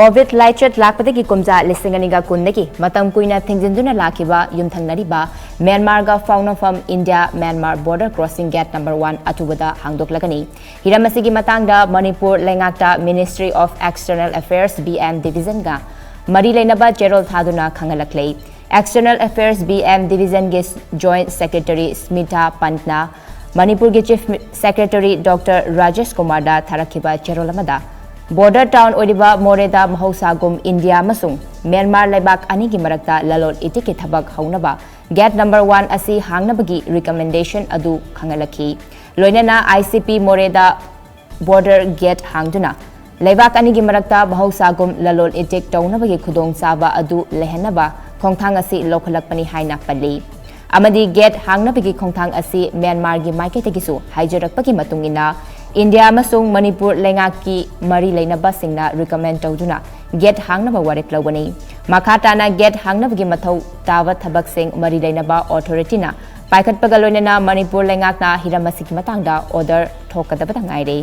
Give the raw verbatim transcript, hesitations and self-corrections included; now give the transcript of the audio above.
COVID ꯂꯥꯏꯆꯠ ꯂꯥꯛꯄꯗꯒꯤ ꯀꯨꯝꯖꯥ ꯂꯤꯁꯤꯡ ꯑꯅꯤꯒ ꯀꯨꯟꯗꯒꯤ ꯃꯇꯝ ꯀꯨꯏꯅ ꯊꯤꯡꯖꯤꯟꯗꯨꯅ ꯂꯥꯛꯈꯤꯕ ꯌꯨꯝꯊꯪꯅꯔꯤꯕ ꯃ꯭ꯌꯥꯟꯃꯥꯔꯒ ꯐꯥꯎꯅꯐꯝ India Myanmar border crossing gate number one ꯑꯊꯨꯕꯗ ꯍꯥꯡꯗꯣꯛꯂꯒꯅꯤ꯫ ꯍꯤꯔꯝ ꯑꯁꯤꯒꯤ ꯃꯇꯥꯡꯗ Manipur ꯂꯩꯉꯥꯛꯇ Ministry of External Affairs B M Division ꯒ ꯃꯔꯤ ꯂꯩꯅꯕ ꯆꯦꯔꯣꯜ ꯊꯥꯗꯨꯅ ꯈꯪꯍꯜꯂꯛꯂꯦ꯫ External Affairs B M Division ꯒꯤ Joint Secretary ꯁ꯭ꯃꯤꯇꯥ ꯄꯟꯠꯅ ꯃꯅꯤꯄꯨꯔꯒꯤ Chief Secretary ꯗꯣꯛꯇꯔ ꯔꯥꯖꯦꯁ ꯀꯨꯃꯥꯔꯗ ꯊꯥꯔꯛꯈꯤꯕ ꯆꯦꯔꯣꯜ ꯑꯃꯗ, ꯕꯣꯔꯗꯔ ꯇꯥꯎꯟ ꯑꯣꯏꯔꯤꯕ ꯃꯣꯔꯦꯗ ꯃꯍꯧꯁꯥꯒꯨꯝ ꯏꯟꯗꯤꯌꯥ ꯑꯃꯁꯨꯡ ꯃ꯭ꯌꯥꯟꯃꯥꯔ ꯂꯩꯕꯥꯛ ꯑꯅꯤꯒꯤ ꯃꯔꯛꯇ ꯂꯂꯣꯟ ꯏꯇꯤꯛꯀꯤ ꯊꯕꯛ ꯍꯧꯅꯕ ꯒꯦꯠ ꯅꯝꯕꯔ ꯋꯥꯟ ꯑꯁꯤ ꯍꯥꯡꯅꯕꯒꯤ ꯔꯤꯀꯃꯦꯟꯗꯦꯁꯟ ꯑꯗꯨ ꯈꯪꯍꯜꯂꯛꯈꯤ꯫ ꯂꯣꯏꯅꯅ I C P ꯃꯣꯔꯦꯗ ꯕꯣꯔꯗꯔ ꯒꯦꯠ ꯍꯥꯡꯗꯨꯅ ꯂꯩꯕꯥꯛ ꯑꯅꯤꯒꯤ ꯃꯔꯛꯇ ꯃꯍꯧꯁꯥꯒꯨꯝ ꯂꯂꯣꯟ ꯏꯇꯤꯛ ꯇꯧꯅꯕꯒꯤ ꯈꯨꯗꯣꯡꯆꯥꯕ ꯑꯗꯨ ꯂꯩꯍꯟꯅꯕ ꯈꯣꯡꯊꯥꯡ ꯑꯁꯤ ꯂꯧꯈꯠꯂꯛꯄꯅꯤ ꯍꯥꯏꯅ ꯄꯜꯂꯤ꯫ ꯑꯃꯗꯤ ꯒꯦꯠ ꯍꯥꯡꯅꯕꯒꯤ ꯈꯣꯡꯊꯥꯡ ꯑꯁꯤ ꯃ꯭ꯌꯥꯟꯃꯥꯔꯒꯤ ꯃꯥꯏꯀꯩꯗꯒꯤꯁꯨ ꯍꯥꯏꯖꯔꯛꯄꯒꯤ ꯃꯇꯨꯡ ꯏꯟꯅ, ꯏꯟꯗꯤꯌꯥ ꯑꯃꯁꯨꯡ ꯃꯅꯤꯄꯨꯔ ꯂꯩꯉꯥꯛꯀꯤ ꯃꯔꯤ ꯂꯩꯅꯕꯁꯤꯡꯅ ꯔꯤꯀꯃꯦꯟ ꯇꯧꯗꯨꯅ ꯒꯦꯠ ꯍꯥꯡꯅꯕ ꯋꯥꯔꯦꯞ ꯂꯧꯒꯅꯤ꯫ ꯃꯈꯥ ꯇꯥꯅ ꯒꯦꯠ ꯍꯥꯡꯅꯕꯒꯤ ꯃꯊꯧ ꯇꯥꯕ ꯊꯕꯛꯁꯤꯡ ꯃꯔꯤ ꯂꯩꯅꯕ ꯑꯣꯊꯣꯔꯤꯇꯤꯅ ꯄꯥꯏꯈꯠꯄꯒ ꯂꯣꯏꯅꯅ ꯃꯅꯤꯄꯨꯔ ꯂꯩꯉꯥꯛꯅ ꯍꯤꯔꯝ ꯑꯁꯤꯒꯤ ꯃꯇꯥꯡꯗ ꯑꯣꯔꯗꯔ ꯊꯣꯛꯀꯗꯕꯗ ꯉꯥꯏꯔꯦ꯫